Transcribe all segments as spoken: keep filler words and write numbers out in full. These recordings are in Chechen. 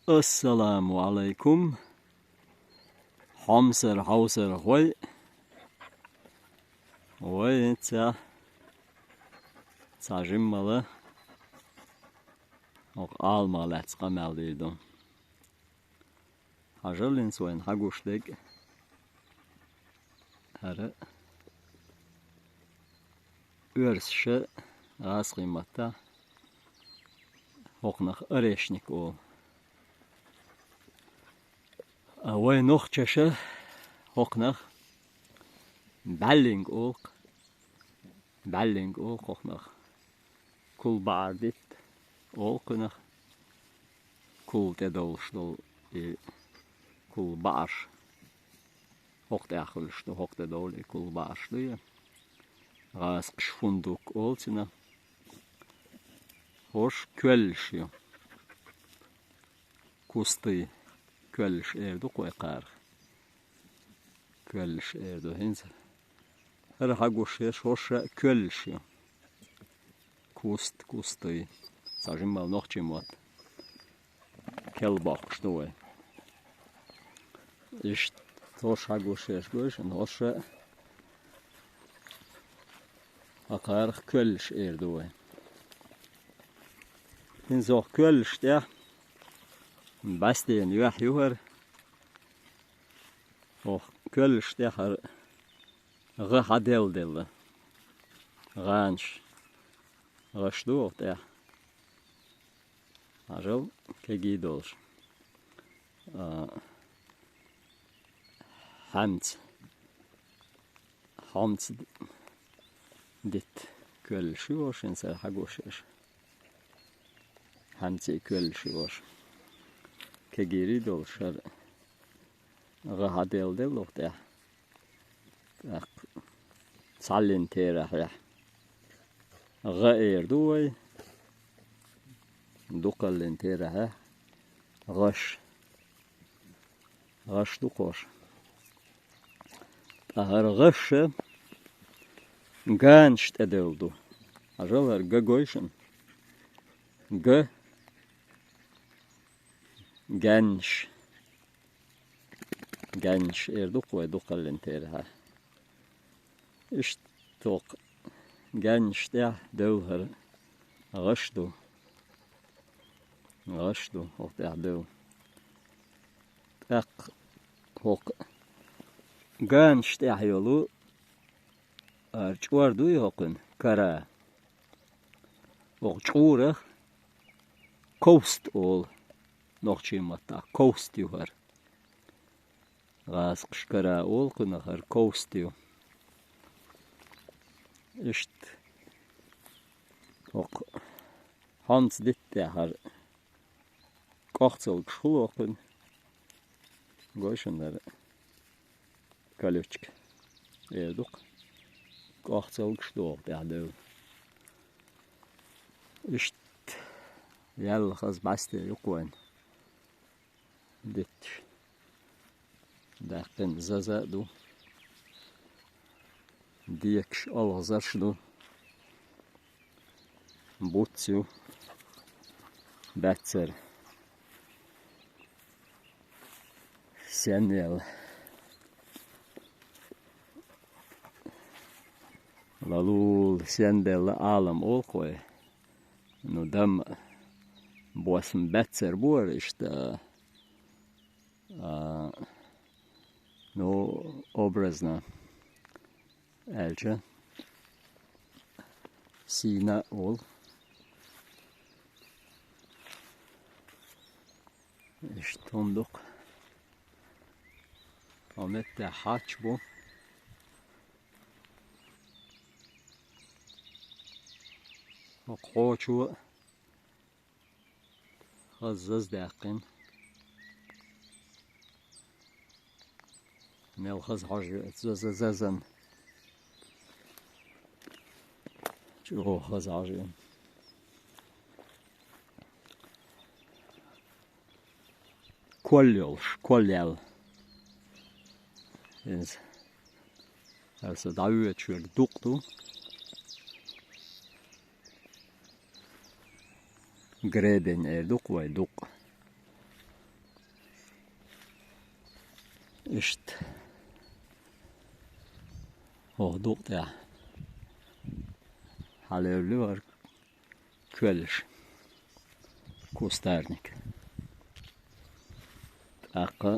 Ассаламу Ӏалайкум. Хьомсара хьовсархой. Вай ца, ца жиммала. Оха Ӏалама лаьцна къамел дийр ду. Хьажал инца вайна хьагуш дерг. ХӀара оьрсаша гӀазкхийн маттахь хӀокхунах орешник олу. А вай нохчаша хӀокхунах бӀаьллинг олу-кх. БӀаьллинг олу хӀокхунах. Кул баӀар дитт олу кхунах. Кул тӀедовлуш долу и кул баӀарш. ХӀокху тӀехь хуьлуш ду, хӀокху тӀедовлу и кул баӀарш ду я. ГӀазкхаша фундук олу цунах. ХӀорш коьллаш ю. Кусты. Коьллаш эр ду-кх вай кхарах. Коьллаш эр ду хӀинца. ХӀара хьагуш ерш хӀорш а коьллаш ю. Куст, кусты. Ца жиммал нохчийн мотт. Кел боккхуш ду вай. Иштта хӀорш хьагуш ерш гуш, хӀорш а хьан кхарах коьллаш эр ду вай. ХӀинца хӀокху коьллаш тӀехь бӀаьстенан юьхь ю хӀара. ХӀокху коьллаш тӀехь хӀара гӀа хьаделла-делла. ГӀанаш. ГӀаш ду хӀокху тӀехь. Хьажал кегий долуш. А, хьаьмца. Хьомца дитт коьллаш ю хӀорш, хӀинца хьагуш ерш. Хьаьмций коьллаш ю хӀорш. Кегийрий долуш хӀара гӀа хьаделла-делла хӀокху тӀехь. ТӀаккха цхьаллин терахьехь гӀа эр ду вай, дукхаллин терахьехь гӀаш. ГӀаш ду хӀорш. Ткъа хӀара гӀаш а ганаш тӀедевлла ду. Хьажал хӀара га гой шуна. Га. Гаьнаш. Гаьнаш эр ду-кх вай дукхаллин терахьехь. Иштта хӀокху гаьнаш тӀехь девлла хӀара гӀаш ду. ГӀаш ду хӀокху тӀехь девлла. ТӀаккха хӀокху ганаш тӀехь йолу хӀара чкъор дуй хӀокхуьнан кара. ХӀокху чкъурах ковст олу. Нохчийн маттахь ковст ю хӀара. ГӀазкхаша кара олу кхунах, хӀара ковст ю. Иштта хӀокху хьомца дитта тӀехь хӀара кӀохцалгаш хуьлу хӀокхуьнан. Гой шуна хӀара колючка эр ду-кх. КӀохцалгаш ду хӀокху тӀехь девлла. Иштта яьлла хаза бӀаьсте ю-кх вайна. Дитташ. Даьккхина заза а ду. Декаш олхазарш ду. Буц ю. Баьццара. Сенвелла. Лалула сенделла Ӏалам олу-кх вай. Ну, дам босса баьццара бу хӀара иштта, а, ну, образно аьлча, сийна а волу. Иштта хӀума ду-кх. Хьо меттехь хьач бу. Хьо кхочо хаза заза даьккхина. Мел хаза хьожа веа заза, зазан. ЧӀогӀа хаза хьожа веана. Кол йолуш, кол яьлла. Иза аса дӀавоьдуш верг дукъ ду. Гребень эр ду-кх вай, дукъ. Иштта. Хьо дукъ тӀехь. Хьалевлла вара коьллаш. Кустарник. ТӀаккха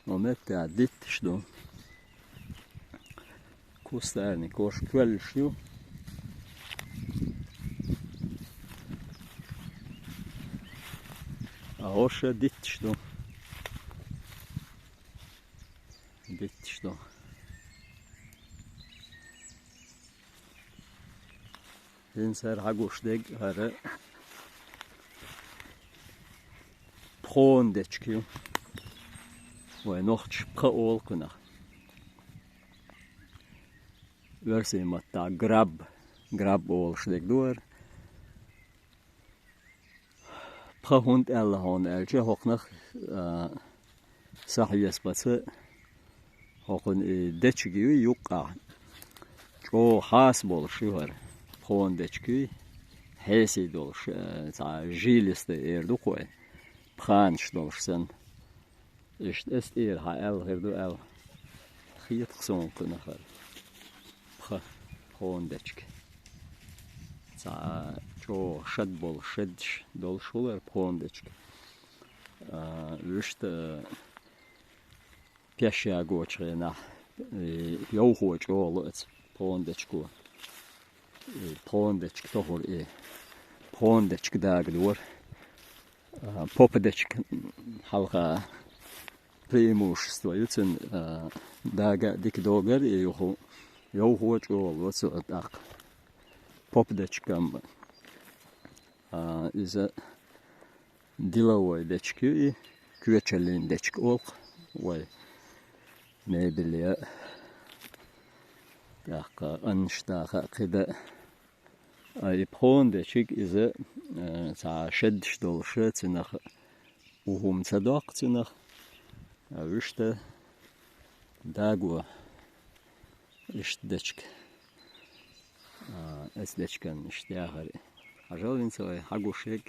хӀун меттехь дитташ ду. Кустарник, ош коьллаш ю. А ош дитташ ду. Дитташ ду. ХӀинца хӀара хьагуш дерг хӀара пхонан дечка ю. Вай нохчаша пха олу кхунах. Оьрсийн маттахь граб, граб олуш дерг ду хӀара. Пха хӀунда аьлла хьуна аьлча, хӀокхунах, а, сахьвес баца, хӀокхуьнан и дечиг ю юккъехь. ЧӀогӀа хьаса болуш ю хӀара. Пхонан дечиг ю, хьесий долуш, а, цхьа жилистый эр ду-кх вай, пханаш долуш санна. Иштта эс тӀера хьан аьлла хир ду аьлла. Хетахь суна кхунах хӀара. Пха, пхонан дечиг. Цхьа чӀогӀа шад болуш, шеддаш долуш хуьлу хӀара пхонан дечиг. А, вуьшта, а, пеш ягочу хенахь, и йовхо чӀогӀа ло оцу пхонан дечиго. И пхонан дечиг тохура и. Пхонан дечиг дагадора. А, попа дечиг хьалха преимущество ю цуьнан, а, дага а дика догар и юха йовхо чӀогӀа ло цо тӀаккха. Попа дечиг-м, а, иза деловой дечиг ю и, коьчаллин дечиг олу-кх вай мебеле а, тӀаккха къаннаш даха а, кхин дан а. А и пхонан дечиг иза, э, цхьа шеддаш долуш, цунах у хӀума ца доккху цунах, а вуьшта даго иштта дечиг. А, эцу дечиган иштта яхар. Хьажал хӀинца вай хьагуш ерг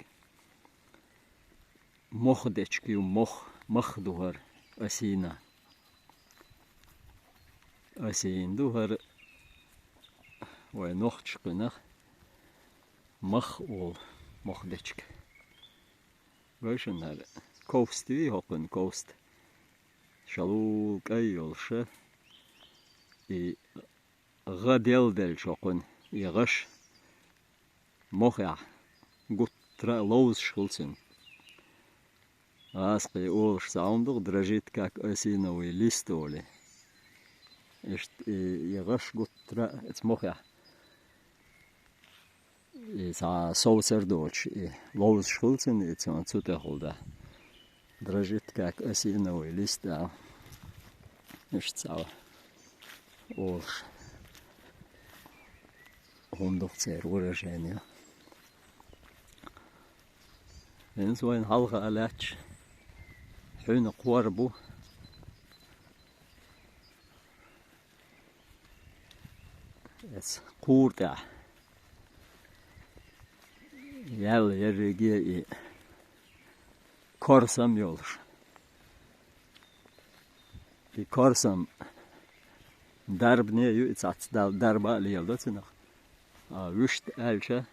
мох дечиг ю, мох, мах ду хӀара, осина. Осина ду хӀара вай нохчаша кхунах мах олу, мох дечиг. Вай шуна хӀара ковст вий хӀокхуьнан, ковст. Шалул кӀай йолуш, и гӀа делла делча хӀокхуьнан, и гӀаш мохехь гуттара а ловзуш хуьлу цуьнан. ГӀазкхий олуш цхьа хӀума ду-кх, дрожит как осиновый лист олий. Иштта и, и гӀаш гуттара а оцу мохехь, и цхьа совцар доцуш, и ловзуш хуьлу цуьнан, и цунна цу тӀехула дан. Дрожит как осиновый лист, а. Иштта цхьа олуш хӀума ду-кх церан выражение. ХӀинца вайна хьалха а лаьтташ, хьуьнан кхор бу. Эцу кхура тӀехь яьлла ерриге и корсам йолуш. И корсам дарбане ю, и цхьацца дал-, дарба а леладо цунах. А вуьшта аьлча,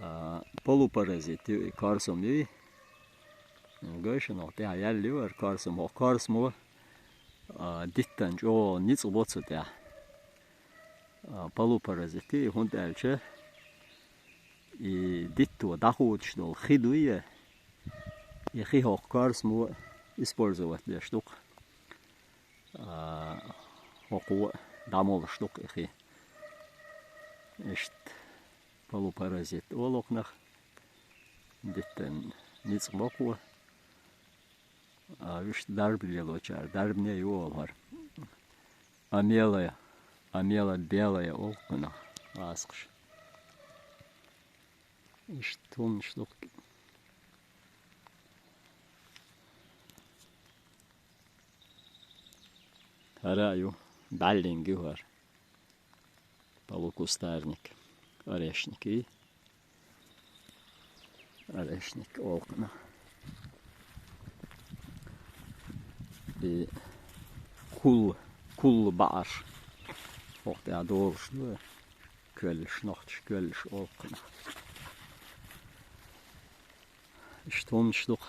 а, полупаразит ю и корсам ю. Гой шуна, хӀокху тӀехь яьлла ю хӀара корсам. ХӀокху корсамо, а, диттан чӀогӀа ницкъ бо цу тӀехь. А, полупаразит ю и, хӀунда аьлча и дитто дӀахоьцуш долу хи дуй, и хи хӀокху корсамо использовать деш ду-кх. А, хӀокхо дӀамолуш ду-кх и хи. Иштта полупаразит олу хӀокхунах, диттан ницкъ бо кхо. А вуьшта дарба лелочара дарбане ю олу хӀара. Омела, омела белая олу кхунах гӀазкхаша. Иштта хӀуманаш ду-кх. ХӀара а ю, бӀаьллинг ю хӀара. Полукустарник. Орешник и. Орешник олу кхунах. И кул, кул баӀаш. Оха тӀехь долуш ду, коьллаш, нохчаша коьллаш олу кхунах. Иштта хӀуманаш ду-кх.